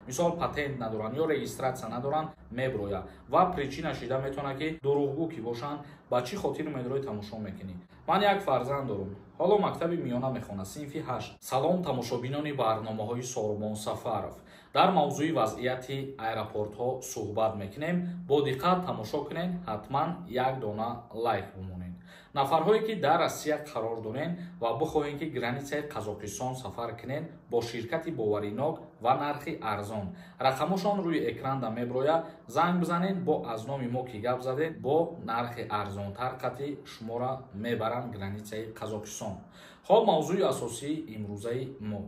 Мисол, патент надоранд ё регистрация надоранд, меброяд ва причина шида метавонад, ки дурӯғгӯ ки бошанд. Ба чӣ хотир медрои тамошо мекунӣ? Ман як фарзанд дорум, ҳоло мактаби миёна мехонад, синфи 8. Салом, тамошобинони барномаҳои Сорбон Сафаров. Дар мавзӯи вазъияти аэропортҳо суҳбат мекунем. Бо диққат тамошо кунед, ҳатман як дона лайк бимонед. Нафарҳое ки дар Россия қарор доред ва бихоҳед, ки границаи Қазоқистон сафар кунед, бо ширкати боваринок ва нархи арзон, рақамошон рӯи экранда меброяд, занг бизанед. Бо аз номи мо ки гап задед, бо нархи арзонтар қатъи шуморо мебаранд границаи Қазоқистон. Хоб, мавзӯи асосии имрӯзаи мо: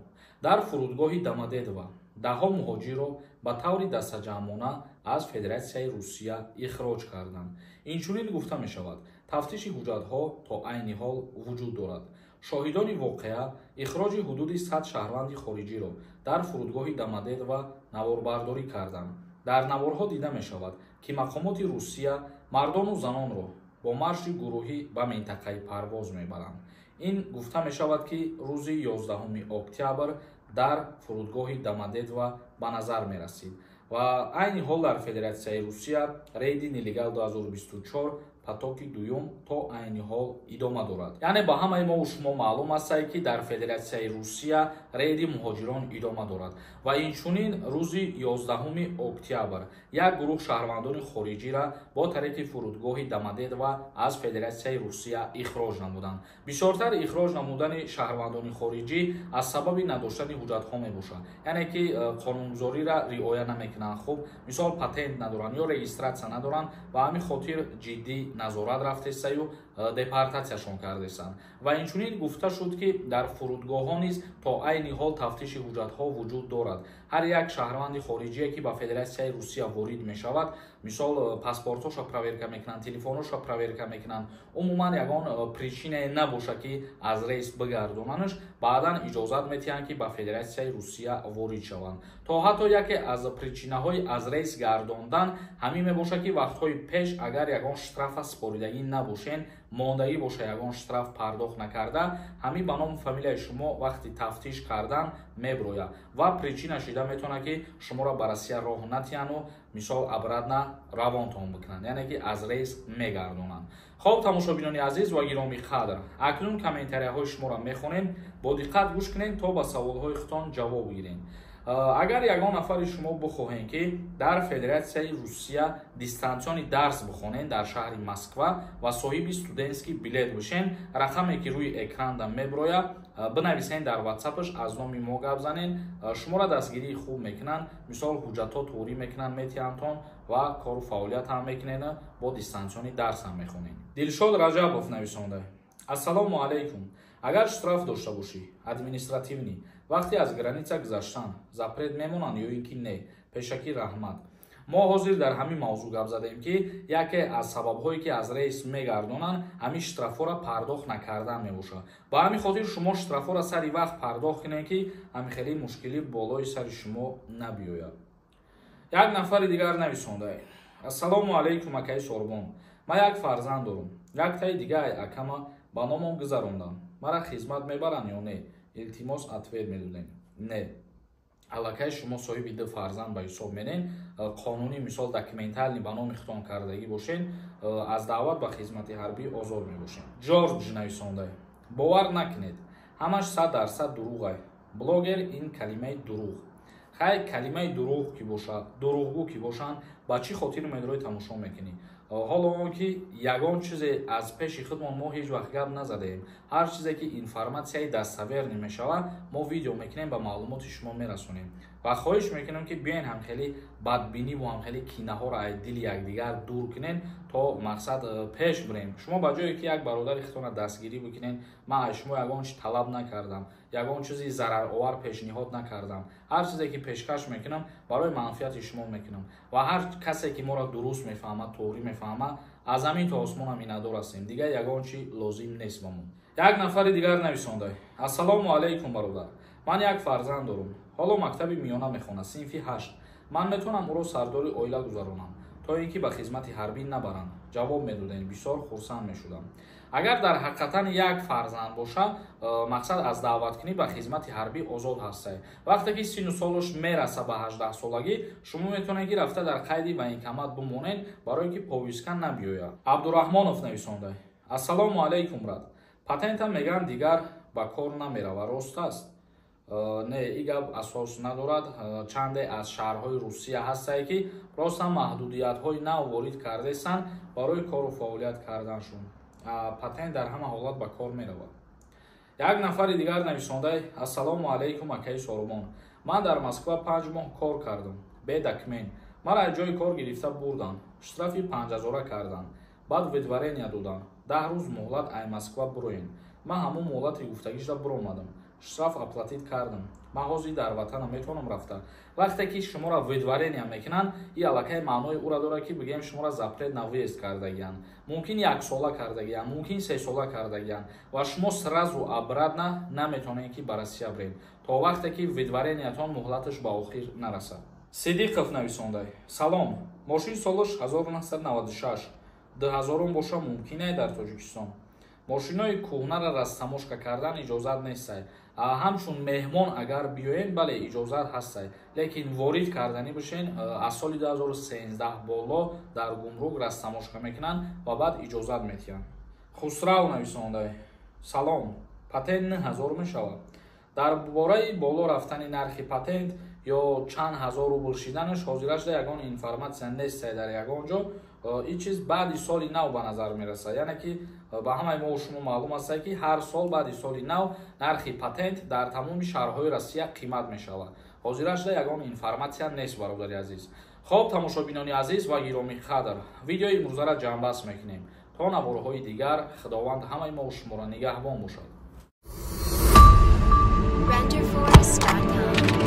дар фурудгоҳи Домодедово даҳҳо муҳоҷирро ба таври дастаҷамъона аз Федератсияи Русия ихроҷ карданд. Инчунин гуфта мешавад, тафтиши ҳуҷҷатҳо то айни ҳол вуҷуд дорад. Шоҳидони воқеа ихроҷи ҳудуди 100 шаҳрванди хориҷиро дар фурудгоҳи Домодедово наворбардорӣ карданд. Дар наворҳо дида мешавад, ки мақомоти Русия мардону занонро бо марши гурӯҳӣ ба минтақаи парвоз мебаранд. Ин гуфта мешавад, ки рӯзи 11 октябр дар фурудгоҳи Домодедово ба назар мерасид. Ва айни ҳол дар Федератсияи Русия рейди «Нелегал 2024» потоки дуюм то айни ҳол идома дорад. Яъне ба ҳамаи мову шумо маълум астае, ки дар Федератсияи Русия рейди муҳоҷирон идома дорад. Ва инчунин рӯзи 11 октябр як гурӯҳ шаҳрвандони хориҷира бо тариқи фурудгоҳи Домодедово аз Федератсияи Русия ихроҷ намуданд. Бисёртар ихроҷ намудани шаҳрвандони хориҷӣ аз сабаби надоштани ҳуҷҷатҳо мебошад, яъне ки қонунгузориро риоя намекунанд. Хуб, мисол, патент надоранд ё регистрация надоранд, ба ҳамин хотир ҷиддӣ назорат рафтестаю депортатсияшон кардестанд. Ва инчунин гуфта шуд, ки дар фурудгоҳҳо низ то айни ҳол тафтиши ҳуҷҷатҳо вуҷуд дорад. Ҳар як шаҳрванди хориҷие, ки ба Федератсияи Русия ворид мешавад, мисол, паспортҳошо проверка мекунанд, телефонҳошо проверка мекунанд. Умуман ягон причинае набошад, ки аз рейс бигардонанаш, баъдан иҷозат метиҳанд, ки ба Федератсияи Русия ворид шаванд. То ҳатто яке аз причинаҳои аз рейс гардондан ҳамин мебошад, ки вақтҳои пеш агар ягон штрафа супоридагӣ набошен, мондагӣ боша, ягон штраф пардохт накарда, ҳамин ба ному фамилияи шумо вақти тафтиш кардан меброяд ва причина шида метавонад, ки шуморо ба Россия роҳ натиҳану, мисол, обратно равонтон бикунанд, яъне ки аз рейс мегардонанд. Хоб, тамошобинони азиз ва гиромӣ қадр, акнун комментарияҳои шуморо мехонем. Бо диққат гӯш кунед, то ба саволҳои худтон ҷавоб гирем. Агар ягон нафари шумо бихоҳем, ки дар Федератсияи Русия дистанционный дарс бихонед дар шаҳри Москва ва соҳиби студентский билет бошен, рақаме ки рӯи экранда меброяд, бинависен дар ватсапаш, аз номи мо гап занен, шуморо дастгирии хуб мекунанд. Мисол, ҳуҷҷатҳо туғрӣ мекунанд, метиҳандтон ва кору фаъолият ҳам мекунед, бо дистанционный дарс ҳам мехонед. Дилшод Раҷабов нависонда: «Ассалому алайкум. Агар штраф дошта бошӣ, административный, вақте аз граница гузаштан запрет мемонанд ё ин ки не? Пешакӣ раҳмат». Мо ҳозир дар ҳамин мавзӯъ гап задем, ки яке аз сабабҳое, ки аз рейс мегардонанд, ҳамин штрафҳоро пардохт накардан мебошад. Ба ҳамин хотир шумо штрафҳоро сари вақт пардохт кунед, ки ҳамин хеле мушкилӣ болои сари шумо набиёяд. Як нафари дигар нависонда: «Ассалому алайкум, акаи Сорбон. Ман як фарзанд дорум, яктаи дигаи акама ба номом гузарондам. Мара хизмат мебаранд ё не? Илтимос, ответ медодем». Не, аллакай шумо соҳиби ду фарзанд ба ҳисоб мерен, қонунӣ, мисол, документальный ба номи худтон кардагӣ бошен, аз даъват ба хизмати ҳарбӣ озод мебошед. Ҷорҷ нависонда: «Бовар накунед, ҳамаш 100% дурӯғай. Блогер ин калимаи дурӯғ. Хай, калимаи дурӯғ ки бошад, дурӯғгӯ ки бошанд, ба чӣ хотир медрои тамошо мекунӣ? Ҳоло он ки ягон чизе аз пеши худмон мо ҳеҷ вақт гап назадаем. Ҳар чизе ки информатсияи достоверный мешавад, мо видео мекунем, ба маълумоти шумо мерасонем. Ва хоҳиш мекунем, ки биёен, ҳамхели бадбиниву ҳамхели кинаҳоро аз дили якдигар дур кунем, то мақсад пеш бирем. Шумо ба ҷое ки як бародари худтонро дастгирӣ бикунед, ман аз шумо ягон чи талаб накардам, ягон чизи зараровар пешниҳод накардам. Ҳар чизе ки пешкаш мекунам, барои манфиати шумо мекунам. Ва ҳар касе ки моро дуруст мефаҳмад, тоғрӣ мефаҳмад, аз замин то осмона миннатдор ҳастем. Дигар ягон чи лозим нест ба мо». Як нафари дигар нависонда: «Ассалому алайкум, бародар. Ман як фарзанд дорум, ҳоло мактаби миёна мехонад, синфи 8. Ман метавонам ӯро сардори оила гузаронам, то ин ки ба хизмати ҳарбӣ набаранд? Ҷавоб медодем, бисёр хурсанд мешудам». Агар дар ҳақиқатан як фарзанд боша, мақсад аз даъваткунӣ ба хизмати ҳарбӣ озод ҳастае. Вақте ки сину солаш мераса ба 18 солагӣ, шумо метавонед ки рафта дар қайди военкомат бимонед, барое ки повестка набиёяд. Абдураҳмонов нависонда: ассалому алайкум, брат, патентам мегӯянд дигар ба кор намерава, рост аст? Не, и гап асос надорад. Чанде аз шаҳрҳои Русия ҳастае, ки ростан маҳдудиятҳои нав ворид кардесанд барои кору фаъолият карданшон. Патент дар ҳама ҳолат ба кор меравад. Як нафари дигар нависонда: ассалому алайкум, акаи Сорубон, ман дар Москва 5 моҳ кор кардам бе документ, мара аз ҷои кор гирифта бурданд, штрафи 5000 карданд, баъд выдворения доданд, 10 рӯз муҳлат ай Москва буроен. Ман ҳамон муҳлати гуфтагишда буромадам, штраф оплатить кардам. Ман ҳозир дар ватанам, метавонам рафта? Вақте ки шуморо выдворения мекунанд, и аллакай маънои ӯра дорад, ки бигӯем, шуморо запрет на въезд кардагиянд. Мумкин яксола кардагиянд, мумкин 3 сола кардагиянд ва шумо сразу обратно наметавонед, ки ба Россия биред, то вақте ки выдворениятон муҳлаташ ба охир нарасад. Сидиқов нависонда: салом, мошин солаш 1996, 2000 боша, мумкине дар Тоҷикистон мошинои кӯҳнаро растаможка кардан иҷозат нестай? Ҳамчун меҳмон агар биёен, бале, иҷозат ҳастай, лекин ворид карданӣ бошен, аз соли 2013 боло дар гумрук растаможка мекунанд ва баъд иҷозат метиҳанд. Хусрав нависонда: салом, патент 9000 мешавад? Дар бораи боло рафтани нархи патент ё чанд ҳазор рубл шиданаш ҳозирашда ягон информатсия нестай дар ягон ҷо. Ин чиз баъди соли нав ба назар мерасад, яъне ки ба ҳамаи мо шумо маълум аст, ки ҳар сол баъди соли нав нархи патент дар тамоми шаҳрҳои Россия қимат мешавад. Ҳозирашда ягон информатсия нест, бародари азиз. Хоб, тамошобинони азиз ва гиромиқадр, видеои имрӯзаро ҷамъбаст мекунем. То наворҳои дигар Худованд ҳамаи мо шуморо нигаҳбон бошад. Renderforest.com.